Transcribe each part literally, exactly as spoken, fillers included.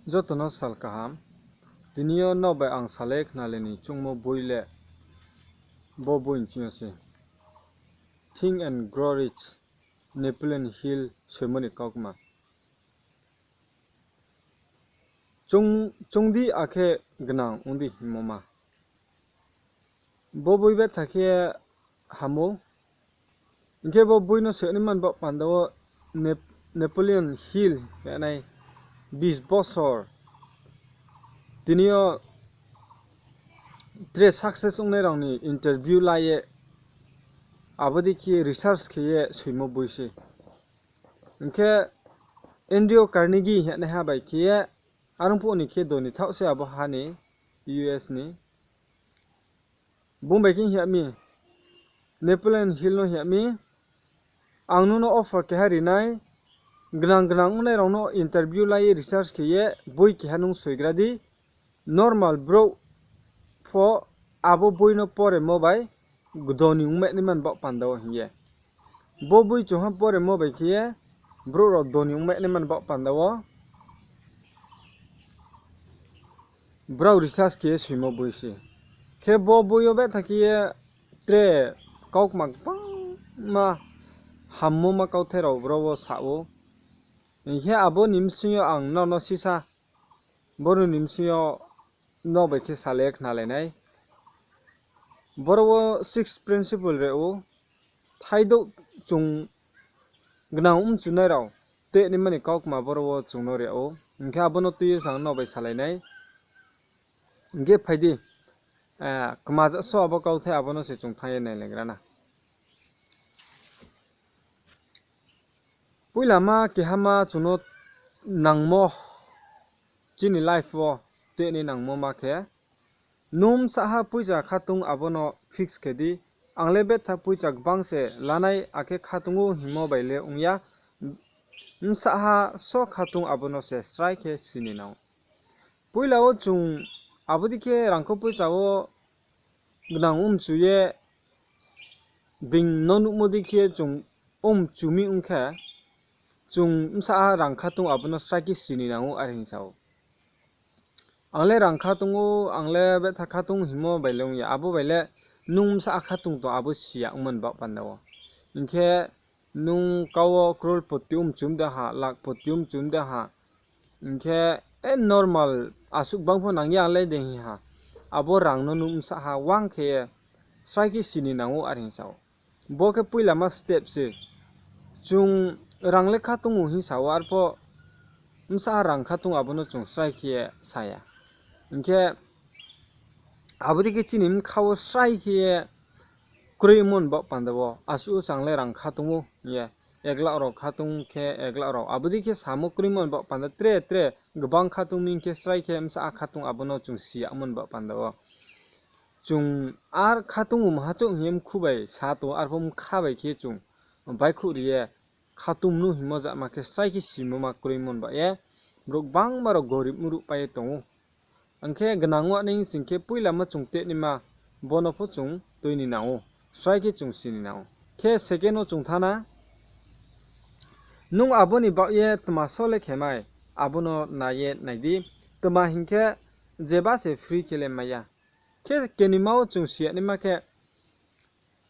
Joto no sal kaham. Tini yo nrao bai ang salai khnalai ni choungmo boi le bo boi nching yo se Think and Grow Rich, Napoleon Hill soimo ni kaukma. Choung di akhe gnang ong di hingmo ma. Bo boi betha khe ham ou. Hing khe bo boi no soinai man baoh panda wo Napoleon Hill hinai bis bosor tini yo tre success ongnai rao ni interview la ye, abo dei khe research khe ye soimo boi se. Hing khe Andrew Carnegie hinaiha bai khe ye, arung phuh ni khe doni thaoh se abo ha ni, U S ni. Bung bai khe hing yag mi, Napoleon Hill no hing yag mi, ang nung no offer keha ri nai, gnang gnang ongnai rao no interview la ye research khe ye boi keha nung soigra di, normal brouh pho abo boi no poremo bai doni ongmai nai man baoh panda wo hing ye. Bo boi chungha poremo bai khe ye brouh rao doni ongmai nai man baoh panda wo brao research khe ye soimo boi se. Khe bo boi yo betha khe ye tre kaukma gbangma hammo ma kauthai rao bro wo sa ou. Hing khe abo ni bsing yo ang nrao no sisa, boro ni bsing yo nrao bai khe salai khnalai nai. Boro wo six principle ri ou, thaidouh chung gnang mchunai rao, tei naima ni kaukma boro wo chung no ri ou. Hing khe abo no tui ye sa ang nrao bai salai nai. Hing khe phai di, kma ja so abo kauthai abo no se chung thanng ye nailaigra na. Poilama kehama chung no nangmo, chini life wo tei nangmo ma khe, nung bsahha poicha khatung abo no fix khe di, ang le betha poicha gbang se lanai akhe khatung ou hingmo bai le ong ya, bsahha so khatung abo no se srai khe si ni nang ou. Poila wo chung abo dei khe rangkho poicha wo gnang mchu ye being no nuhmo dei khe chung mchu mi ong khe, chung bsahha rang khatung abo no srai khe si ni nang ou are hing sa ou. Ang le rang khatung ou, ang le betha khatung hingmo bai le ong ya, abo bai le nung bsahha khatung tong abo si ya ongmo ni baoh panda wo. Hing khe nung kau wo crorepoti mchu mi de ha, lakhpoti mchu mi de ha, hing khe normal asuh gbang pho nang ya le de hing ha. Abo rang no nung bsahha wang khe ye srai khe si ni nang ou are hing sa ou. Bo khe poilama step se. Chung rang le khatung ou hing sa ou, arpho bsahha rang khatung abo no chung srai khe ye sa ya. Hing khe abo dei khe chini bkha wo srai khe ye kroimo ni baoh panda wo asuh o chang le rang khatung ou hing ye, ek lakh rao khatung khe ek lakh rao abo dei khe samo kroimo ni baoh panda tre tre gbang khatung mi hing khe srai khe bsahha khatung abo no chung si ya ongmo ni baoh panda wo chung ar khatung ou maha chouh hing ye mkhu bai sa tong ou, arpho bkha bai khe chung baihkhouh ri ye khatung mnu hingmo jama khe srai khe simo ma kroimo ni baoh ye brouh gbangma rao gorib mruh pai ye tong ou. Ang khe gnang wa nai sing khe poilama chung tei naima, bo no pho chung tui ni nang ou, srai khe chung si ni nang ou. Khe second wo chung thanng na, nung abo ni baoh ye tma so le khe mai, abo no nai ye nai di, tma hing khe jeba se free khe le mai ya. Khe kenima wo chung si ya naima khe,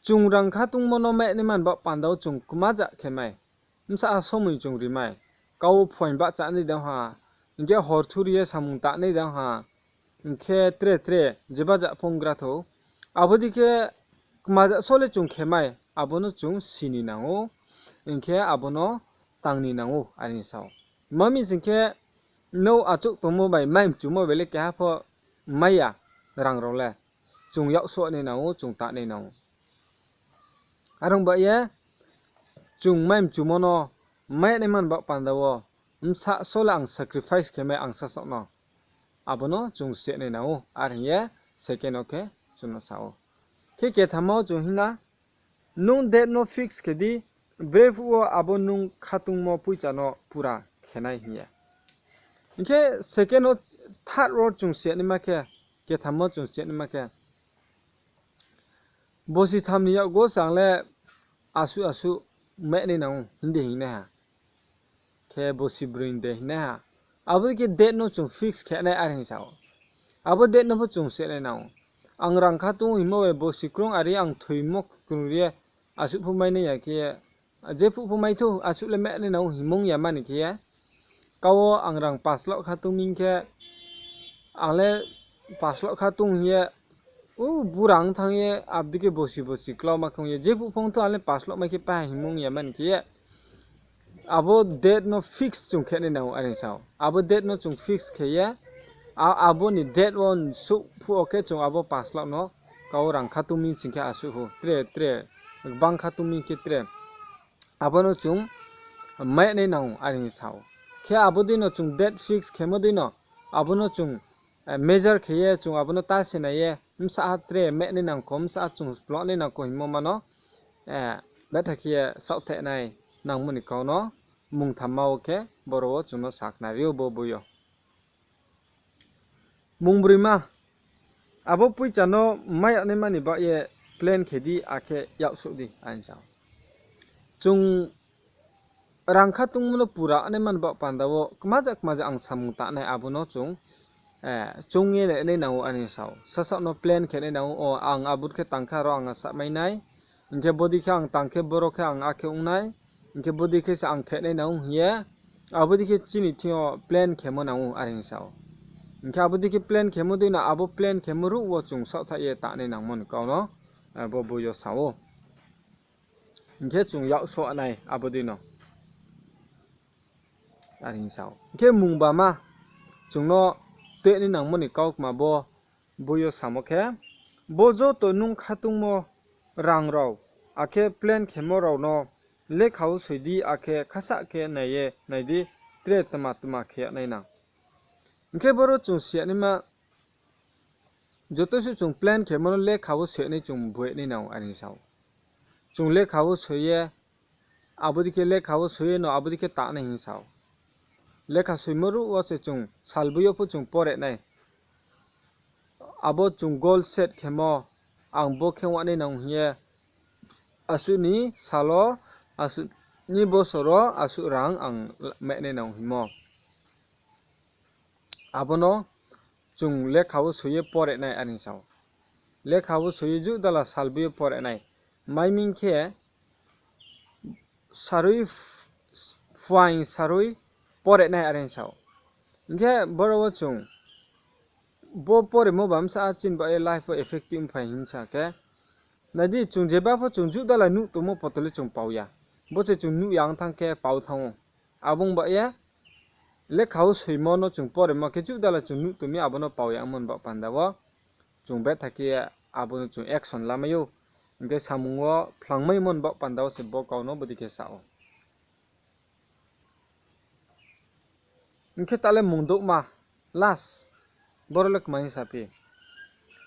chung rang khatungmo no mai naima ni baoh panda wo chung kma ja khe mai, bsahha somoi chung ri mai, kau phuaing bahcha nai de ha, hing khe hor thuri ye samung ta nai de ha, hing khe tre tre jeba ja pho onggra thou. Abo dei khe kma ja so le chung khe mai, abo no chung si ni nang ou, hing khe abo no tang ni nang ou are sa ou. Ma mi sing khe, nung achouh tongmo bai mai mchumo bai le keha pho mai ya, rang rao le chung yaksoh nai nang ou, chung ta nai nang ou. Are ong ba ye chung mai mchumo no mai naima ni baoh panda wo bsa so le ang sacrifice khe mai ang sasaoh no, abo no chung si nai nang ou are hing ye second wo khe chung no sa ou. Khe kethama wo chung hing na, nung date no fix khe di, brephuh wo abo nung khatungmo poicha no pura khe nai hing ye. Hing khe second wo, third wo chung si naima khe, kethamo chung si naima khe, bosi tham ni yakgo se ang le asuh asuh mai nai nang ou hing de hing nai ha. Khe bosi broi de hing nai ha. Abo dei khe date no chung fix khe nai are hing sa ou. Abo date no pho chung se nai nang ou. Ang rang kha tong hingmo bai bosi krung are ang thoimo krung ye asuh pho mai nai ya khe ye, jephuh pho mai thou asuh le meh nai nang ou hingmung ya mani khe ye. Kau wo ang rang pass lakh kha tong mi khe, ang le pass lakh kha tong hing ye, u bura ong thanng ye, abo dei khe bosi bosi klauma khe ong ye, jephuh pho ong thou ang le pass lakh mai khe paha hingmung ya mani khe ye. Abo date no fix chung khe nai nang ou are sa ou. Abo date no chung fix khe ye, a-, abo ni date wo souh phuh wo khe chung abo pass lakh no kau rang kha tong mi sing khe asuh pho, tre, tre, gbang kha tong mi khe tre. Abo no chung mai nai nang ou are sa ou. Khe abo dei no chung date fix khemo dei no, abo no chung, eh, measure khe ye chung abo no ta se nai ye, bsa tre meh nai nang kho, bsa chung splok nai nang kho hingmo ma no, eh, betha khe ye saohthaih nai nangmo ni kau no mungthamma wo khe boro wo chung no sakhnari ou bo boi yo. Mungbroima, abo poicha no mai yag naima ni baoh ye plan khe di, akhe yaksouh di, are sa ou. Chung rang kha tongmo no pura naima ni baoh panda wo kmaja kmaja ang samung tangnai abo no chung, eh, chung ye nai nang ou are sa ou. Sasaoh no plan khe nai nang ou, o ang abo khe tang khe aro ang asa mai nai. Hing khe bodei khe ang tang khe boro khe ang akhe ong nai. Hing khe bodei khe se ang khe nai nang ou hing ye. Abo dei khe chini thing yo plan khemo nang ou are sa ou. Hing khe abo dei khe plan khemo dei no abo plan khemo ruh wo chung saohthaih ye tangnai nangmo ni kau no, eh, bo boi yo sa ou. Hing khe chung yaksouh nai abo dei no. Are sa ou. Hing khe mungbama chung no tuinai nangmo ni kaukma bo boi yo samo khe, bo joto nung kha tongmo rang rao, akhe plan khemo rao no lekha wo soi di, akhe khasah khe nai ye nai di, tre tma tma khe yag nai nang. Hing khe boro chung si yag naima, joto suh chung plan khemo no lekha wo soi nai chung boi nai nang ou are sa ou. Chung lekha wo soi ye, abo dei khe lekha wo soi ye no abo dei khe tangnai hing sa ou. Lekha soimo ruh wo se chung salboi yo pho chung pore nai. Abo chung goal set khemo, ang bo khe ong nai nang hing ye, asuh ni sal wo, asuh ni bosor wo, asuh rang ang meh nai nang hingmo. Abo no chung lekha wo soi ye pore nai are sa ou. Lekha wo soi ye juh dala salboi yo pore nai. Mai ming khe sarui, phuaing sarui pore nai are sa ou. Hing khe boro wo chung bo poremo ba bsa chini baoh ye life wo effective phai hing sa khe, nai di chung jeba pho chung juh dala nuh tongmo poto le chung pau ya. Bo se chung nuh ya ong thanng khe pau thanng ou. Abo ong baoh ye lekha wo soimo no chung poremo khe juh dala chung nuh tong mi abo no pau ya ongmo ni baoh panda wo chung betha khe abo no chung action lamai ou. Hing khe samung wo phlangmaimo ni baoh panda wo se bo kau no bodei khe sa ou. Hing khe ta le mungdouhma, last, boro le kma hing sa phi.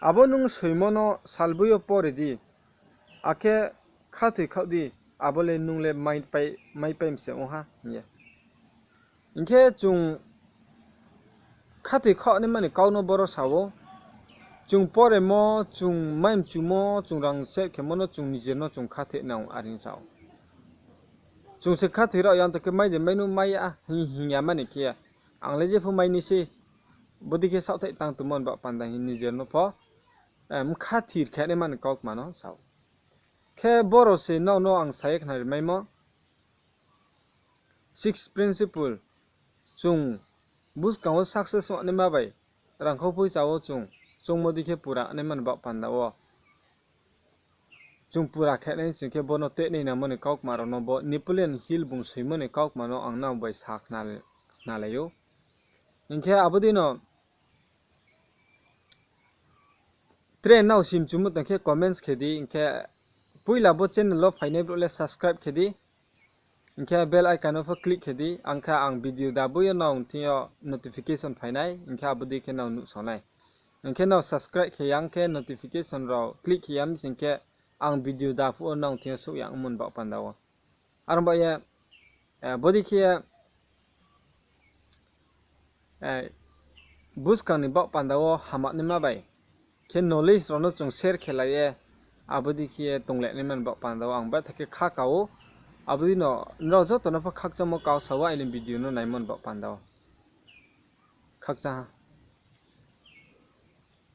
Abo nung soimo no salboi yo pore di, akhe khathoi khaoh di, abo le nung le maipai, maipai mse ong ha hing ye. Hing khe chung khathoi khaoh naima ni kau no boro sa ou. Chung poremo, chung mai mchumo, chung rang set khemo no chung nijer no chung khathoi nang are sa ou. Chung se khathoi rao ya ong tong khe mai de mai nu mai ya hing, hing ya mani khe, ang le jepho mai ni sei, bodei khe saohthaih tang tongmo ni baoh panda hing nijer no pho, eh, mkha thir khe naima ni kaukma no sa ou. Khe boro se nrao no ang sa ye khnari maimo. Six principle, chung buskang wo success ong naima bai, rangkhau poicha wo chung, chungmo dei khe pura naima ni baoh panda wo chung pura khe nai sing khe bo no tuinai nangmo ni kaukma rao no bo Napoleon Hill bung soimo ni kaukma no ang nrao bai sa khna, khnalai ou. Hing khe abo dei no tre nrao simchumo tong khe comments khe di, hing khe poila bo channel wo phainai brouh le subscribe khe di. Hing khe bell icon no pho click khe di, ang khe ang video da boi yo nrao thing yo notification phai nai, hing khe abo dei khe nrao nuhsao nai. Hing khe nrao subscribe khe ya ong khe notification rao click khe ya mi sing khe ang video da phuh wo nrao thing yo souh ya ongmo ni baoh panda wo. Are ong baoh ye, eh, bodei khe, eh, buskang ni baoh panda wo hama naima bai khe knowledge rao no chung share khe lai ye, abo dei khe ye tonglai naima ni baoh panda wo ang betha khe kha ka ou. Abo dei no nrao joto no pho khakchangmo kau sa wo aini video no naimo ni baoh panda wo. khakchang ha.